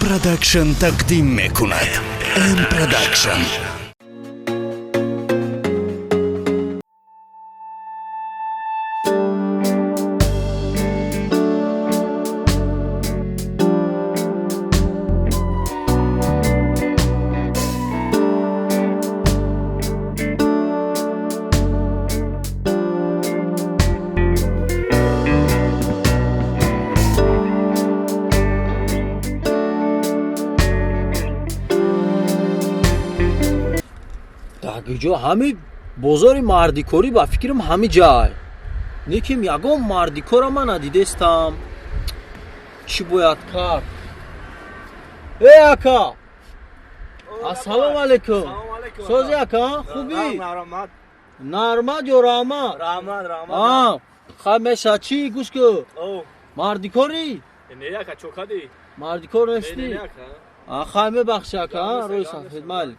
Production тақдим мекунад. M Production. Даги ҷо ҳами бозори мардикорӣ, ба фикрам, ҳами ҷай. Лекин ягон мардикора ман надидестам. Чӣ бояд кард? Э, ака, ассалому алайкум. Сози, ака, хубӣ? Нармат ё раҳмат? Раҳмат, раҳмат. Хай, меша, чӣ, гӯш ку, мардикорӣ? Не, ака, чо кадӣ? Мардикор нестӣ? Хай, мебахши, ака, рӯи сафед, майли.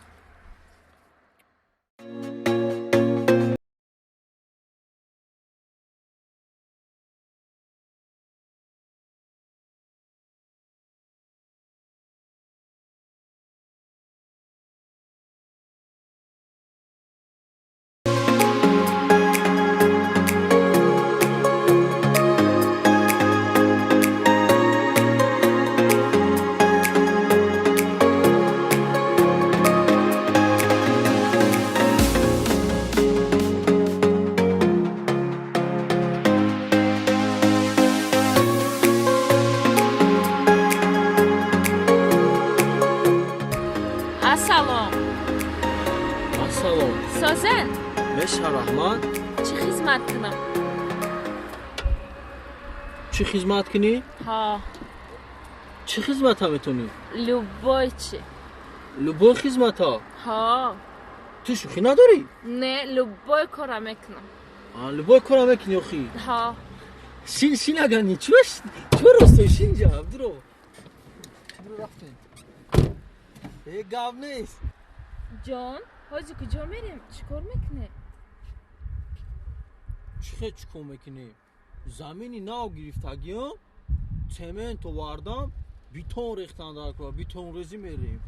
Ассалом. Ассалом. Созен? Меша, раҳмат. Чӣ хизмат кунам? Чӣ хизмат кунӣ? Ҳо. Чӣ хизмата метонӣ? Любой чи. Любой хизмата? Ҳо. Ту шӯхӣ надорӣ? Не, любой кора мекунам. Любой кора мекунӣ, охи? Ҳо. Шин, шин, агани чӯ ростои, шин ҷа, дуро рафтем, э, гап нест. Ҷон, ҳози куҷо мерем, чӣ кор мекунем? Чӣ хел чӣ кор мекунем? Замини нав гирифтагиам, цемент овардам, бетон рехтан дар кора, бетонрезӣ мерем.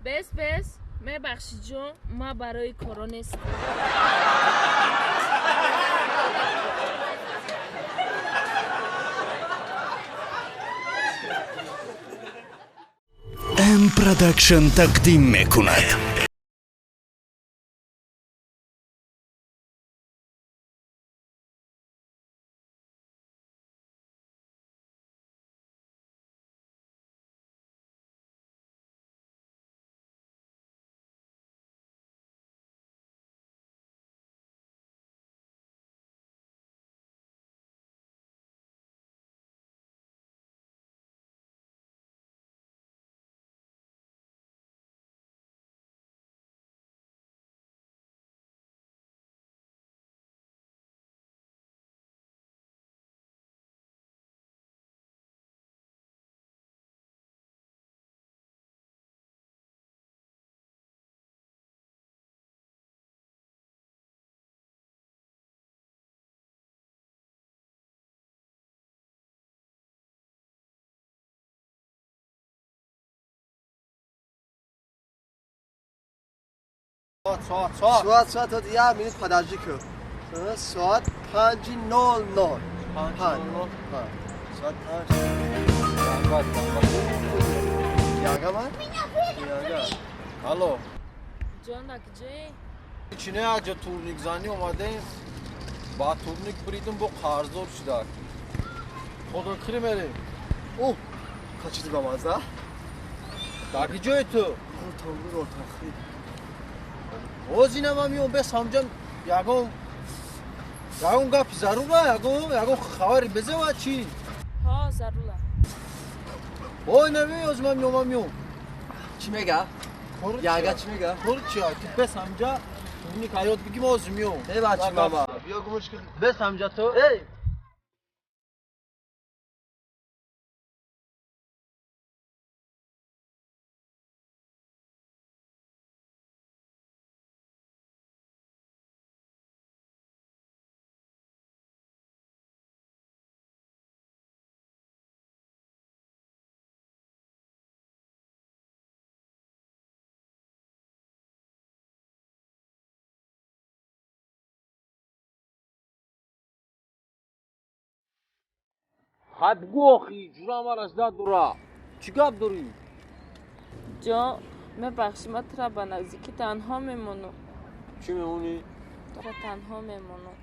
Бес, бес, мебахшӣ, ҷон, ман барои коро нестам. M Production тақдим мекунад. Соат, соат. Соат, соат, то як минут подожди ку. Соат 5:00. Панҷ. Соат 5. Ягама? Яга. Алло. Ҷон, дар куҷоӣ? Чине, аҷа турник занӣ омадем, ба турник буридим, бо қарздор шудак. Худокирӣ мерем. О, чизи бамаза? Дар куҷои ту? Ротангу, ротанхи. Ҳозина ман меом, бес ҳамҷа ягон гапи зарура, ягон хабари безева, чӣ? Ҳо, зарура. Ой, намеёй, ҳозир ман меом, ман меом. Чӣ мега? Яга чӣ мега? Кори чи? Ту бес ҳамҷа турник ҳаёт бигӣ, ма ҳозир меом. Э, бачи мама. Биё гумш кун. Бес ҳамҷа ту. Эй! Хай бугӯ охи, ҷура мара зда дора. Чӣ гап дорӣ? Ҷон, мебахшӣ, ман тура ба наздикӣ танҳо мемонам. Чӣ мемонӣ? Тура танҳо мемонам.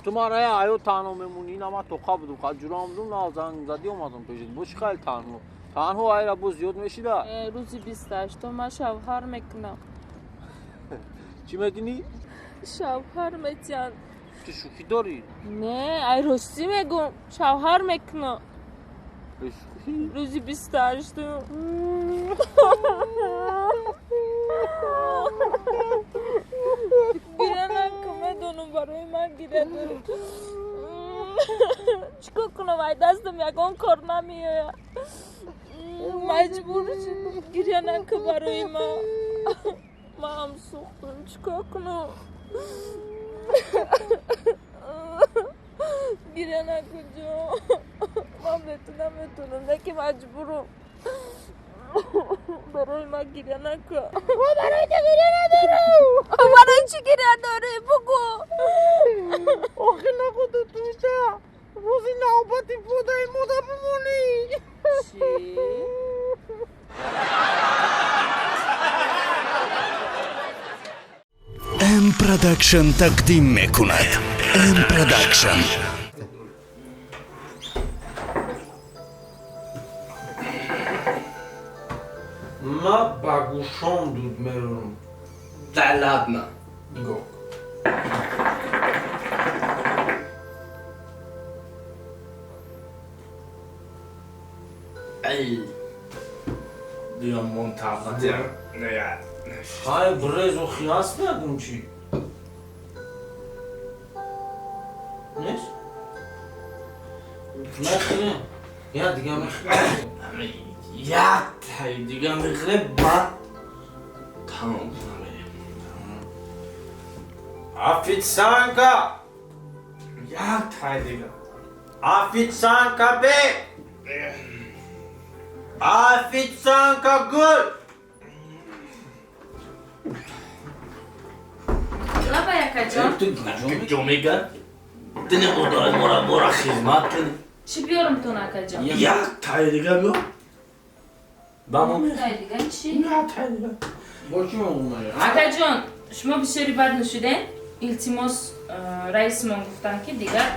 Ту мара аё танҳо мемонӣ, ина ман тоқа будум, хай ҷурам будум, на занг задӣ омадам пешит. Бо чӣ хеле танҳо? Танҳо айра боз зиёд мешида? Рӯзи 28 ман шавҳар мекунам. Чӣ мекунӣ? Шавҳар метиҳанд. Ту шӯхӣ дорӣ? Не, ай ростӣ мегӯм, шавҳар мекунам. Рӯзи 28. Гиря накун, медонам барои ман гиря дорӣ. Чӣ кор кунам, ай дастам ягон кор намеояд. Маҷбур шудам, гиря накун барои ман. Ман ҳам сӯхтам, чӣ кор кунам? Гиря накун ҷон. Ман бе ту наметавонам, лекин маҷбурам. Барои ман гиря накун. Ман барои ту гиря надорам. Барои чӣ гиря дорӣ? Бугӯ. Охи нахуду туша. Рӯзи навбати подаи мода бимонӣ. Чӣ? М Production тақдим мекунад. М Production. Ма ба гӯшон дуд меронам. Да ладно. Нигоҳ. Ай. Дига монтақати. Не. Хай брез охи ҳаст ягон чӣ? Нест? Мехӯрем. Я дига мехӯрем. Як тай дига мехӯрем, баъд тамом намерем. Официантка! Як тай дига. Официантка бе! Официантка гул! Лаба якаҷон. Ҷо мега? Тини одои мора бора хизмат кунӣ. Чӣ биёрам тон, акаҷон? Як тай дига биё. Ба мо мехӯрем. Тай дига чӣ? Як тай дига. Бо чӣ меомӯзем? Акаҷон, шумо бисёри бад нӯшидем. Илтимос, раисмон гуфтанд, ки дигар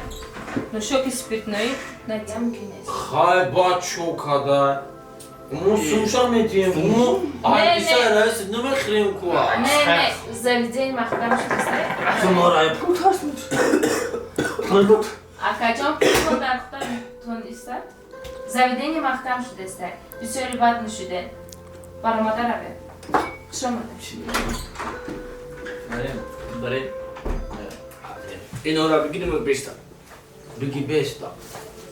нӯшоки спиртноӣ надиҳам мумкин нест. Хай бад чо када. Мо сумша метиҳем. Мо айбиса раис намехӯрем ку. Не, не, заведение маҳкам шудааст. Ту мора пул тарсмед. Пул буд. Акаҷон, пул дар худатон истад. Заведение маҳкам шудааст. Бисёри бад нӯшидем. Баромада равед. Хуш омадед. Барем. Барем. Инора бигирем беста. Биги беста.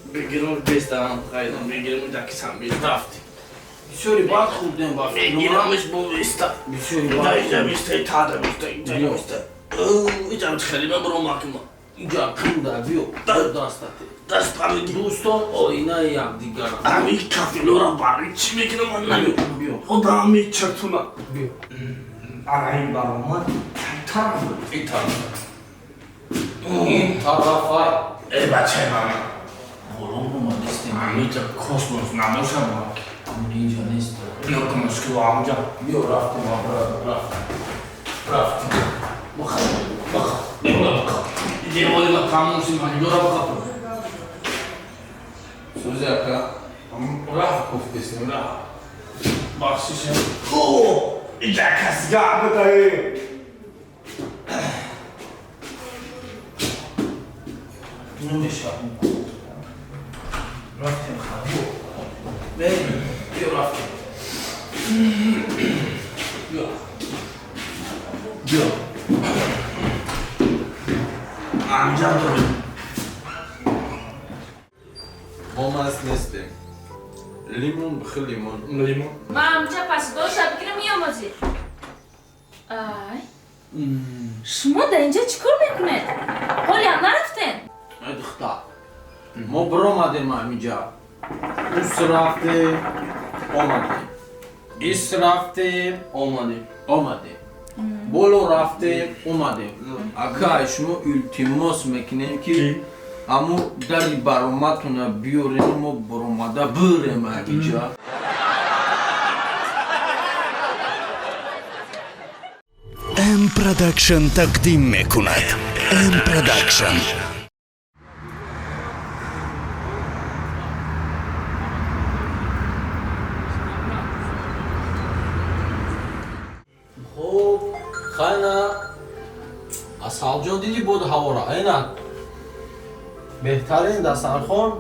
Бигирем беста, хайдам бигирем дакисам беста. Рафтем. Бисёри бад хӯрдем ба фикр. Бигирамаш бо беста. Бисёри бад. Даиҷа беста, тада беста, иҷа беста. Иҷа хеле бро макума. Иҷа кунда биё. Дастате. Даст памиди. Дӯстон оинаи якдигаранд. Ами кафелора барои чӣ мекунам ман намедонам. Биё. Одам мечартуна. Биё. Ана ин баромад тараф, ин тараф. Ин тарафай. Э бачаи ман. Болон омадистем. Амиҷа космос намошам. Инҷа нест. Биё ки мушкил амҷа. Биё рафтем, рафтем. Рафтем. Баха, баха. Баха. Деволи ма тамом шуд, ман ёра баха. Сӯзи ака, раҳ гуфтесем, раҳ. Бахшишем. О, иҷа касга битаи. Намешавам. Рафтем ха. Мерем. Биё рафтем. Биё. Биё. Амҷа дорем. Мо маст нестем. Лимон бихӯр, лимон. Лимон. Ман амҷа пасдоша бигирам меомозӣ. Ай. Шумо дар инҷа чӣ кор мекунед? Ҳолиам нарафтен? Ай духтар. Мо биромадем ҳаминҷа. Ус рафтем, омадем. Ис рафтем, омадем. Омадем. Боло рафтем, омадем. Акай, шумо илтимос мекунем, ки Аму дари баромадтона биёрем, мо баромада бирем ҳамиҷа. М Production тақдим мекунад. М Production. Хуб, хайна Асалҷон, диди бод ҳавора, айна беҳтарин дастархон,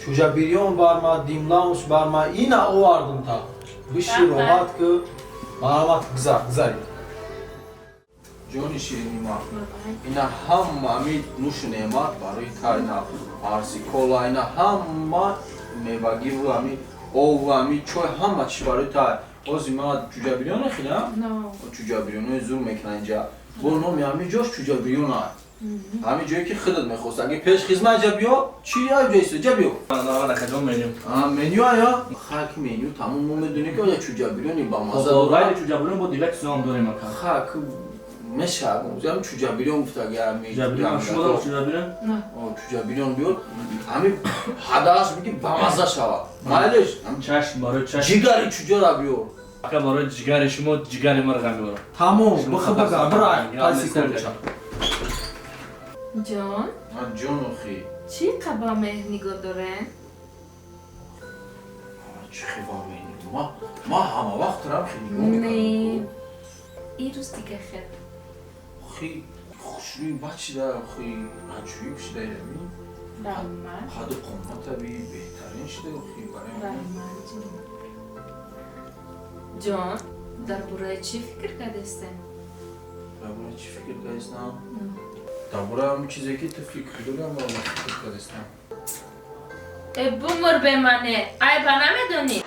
чӯҷа бирён барма, димлаунш барма, ина овардум та биши роҳат ки, марҳамат, гузар, гузаред. Ҷони ширинима, ина ҳама ами нӯшу неъмат барои та, ина парси кола, ина ҳама мевагиву ами ову ами чой, ҳама чӣ барои та. Ози ма чӯҷа бирён нахӯрам, чӯҷа бирёнои зур мекунан инҷа, бо номи ҳами ҷош чӯҷа бирён ай, ҳами ҷое ки худат мехост. Аги пеш хизмат ҷа биё, чи ай ҷо иста, ҷа биё. Меню. Меню ая хак, меню тамом, мо медонем ки оя чӯҷа бирёни бамаза дорад. Ғайри чӯҷа бирён бо дигар чизо ҳам дорем, ака. Хак мешавад, ҳам чӯҷа бирён гуфтаги ами. Чӯҷа бирён шумо доред, чӯҷа бирён? Чӯҷа бирён биёр, ҳами ҳадааш биги бамаза шавад, майлеш. Чашм, барои чашм. Ҷигари чӯҷара биёр. Ака, барои ҷигари шумо ҷигари мирға меорам. Тамом, бихӯ, бага бира қайси кунча. Ҷон. Ҷон, охи. Чӣ қаба меҳр нигоҳ дорен? Чӣ хеба меҳр? Ма ҳама вақт рам хе нигоҳ Не, мекунам. ин рӯз дига хел. Охи, хушрӯи бад шида, охи, аҷоиб шида ами. Раҳмат. Қаду қомата би беҳтарин шида, охи, барои. Раҳмат, ҷон. Ҷон, дар бораи чӣ фикр кардастем? Дар бораи чӣ фикр кардастам? Дар бораи ҳамин чизе ки ту фикр дорам, ман фикр кардастам. Э, бумур бемане, айба намедонӣ?